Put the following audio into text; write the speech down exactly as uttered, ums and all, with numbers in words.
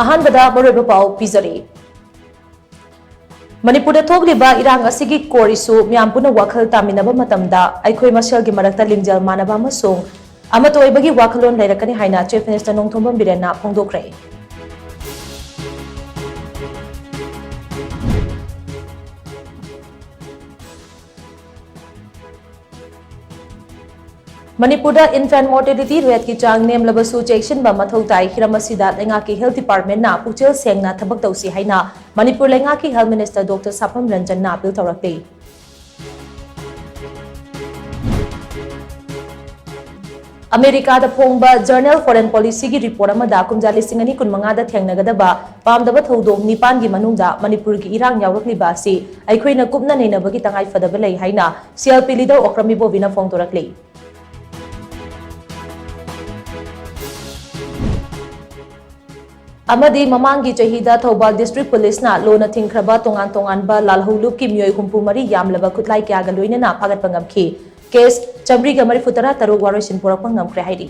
ꯑꯍꯥꯟꯕꯗ ꯃꯔꯨꯑꯣꯏꯕ ꯄꯥꯎ ꯄꯤꯖꯔꯤ꯫ ꯃꯅꯤꯄꯨꯔꯗ ꯊꯣꯛꯂꯤꯕ ꯏꯔꯥꯡ ꯑꯁꯤꯒꯤ core issue ꯃꯤꯌꯥꯝ ꯄꯨꯟꯅ ꯋꯥꯈꯜ ꯇꯥꯃꯤꯟꯅꯕ ꯃꯇꯝꯗ ꯑꯩꯈꯣꯏ ꯃꯁꯦꯜꯒꯤ ꯃꯔꯛꯇ ꯂꯤꯡꯖꯦꯜ ꯃꯥꯟꯅꯕ ꯑꯃꯁꯨꯡ ꯑꯃꯠꯇ ꯑꯣꯏꯕꯒꯤ ꯋꯥꯈꯜꯂꯣꯟ ꯂꯩꯔꯛꯀꯅꯤ ꯍꯥꯏꯅ Chief Minister ꯅꯣꯡꯊꯣꯝꯕꯝ ꯕꯤꯔꯦꯟꯅ ꯐꯣꯡꯗꯣꯛꯈ꯭ꯔꯦ꯫ ꯃꯅꯤꯄꯨꯔꯗ infant mortality rateꯀꯤ ꯆꯥꯡ ꯅꯦꯝꯂꯕꯁꯨ ꯆꯦꯛꯁꯤꯟꯕ ꯃꯊꯧ ꯇꯥꯏ꯫ ꯍꯤꯔꯝ ꯑꯁꯤꯗ ꯂꯩꯉꯥꯛꯀꯤ Health Departmentꯅ ꯄꯨꯛꯆꯦꯜ ꯁꯦꯡꯅ ꯊꯕꯛ ꯇꯧꯁꯤ ꯍꯥꯏꯅ ꯃꯅꯤꯄꯨꯔ ꯂꯩꯉꯥꯛꯀꯤ Health Minister Doctor ꯁꯥꯐꯝ ꯔꯟꯖꯟꯅ appeal ꯇꯧꯔꯛꯂꯤ꯫ ꯑꯃꯦꯔꯤꯀꯥꯗ ꯐꯣꯡꯕ Journal Foreign Policyꯒꯤ report ꯑꯃꯗ ꯀꯨꯝꯖꯥ ꯂꯤꯁꯤꯡ ꯑꯅꯤ ꯀꯨꯟꯃꯉꯥꯗ ꯊꯦꯡꯅꯒꯗꯕ ꯄꯥꯝꯗꯕ ꯊꯧꯗꯣꯛ ꯅꯤꯄꯥꯟꯒꯤ ꯃꯅꯨꯡꯗ ꯃꯅꯤꯄꯨꯔꯒꯤ ꯏꯔꯥꯡ ꯌꯥꯎꯔꯛꯂꯤꯕ ꯑꯁꯤ ꯑꯩꯈꯣꯏꯅ ꯀꯨꯞꯅ ꯅꯩꯅꯕꯒꯤ ꯇꯉꯥꯏ ꯐꯗꯕ ꯂꯩ ꯍꯥꯏꯅ CLP leader ꯑꯣꯀ꯭ꯔꯝ ꯏꯕꯣꯕꯤꯅ ꯐꯣꯡꯗꯣꯔꯛꯂꯤ꯫ ꯑꯃꯗꯤ ꯃꯃꯥꯡꯒꯤ ꯆꯍꯤꯗ ꯊꯧꯕꯥꯜ District Policeꯅ ꯂꯣꯅ ꯊꯤꯡꯈ꯭ꯔꯕ ꯇꯣꯉꯥꯟ ꯇꯣꯉꯥꯟꯕ ꯂꯥꯜꯍꯧꯂꯨꯞꯀꯤ ꯃꯤꯑꯣꯏ ꯍꯨꯝꯐꯨ ꯃꯔꯤ ꯌꯥꯝꯂꯕ ꯈꯨꯠꯂꯥꯏ ꯀꯌꯥꯒ ꯂꯣꯏꯅꯅ ꯐꯥꯒꯠꯄ ꯉꯝꯈꯤ꯫ Case ꯆꯥꯃꯔꯤꯒ ꯃꯔꯤꯐꯨ ꯇꯔꯥ ꯇꯔꯨꯛ ꯋꯥꯔꯣꯏꯁꯤꯟ ꯄꯨꯔꯛꯄ ꯉꯝꯈ꯭ꯔꯦ ꯍꯥꯏꯔꯤ꯫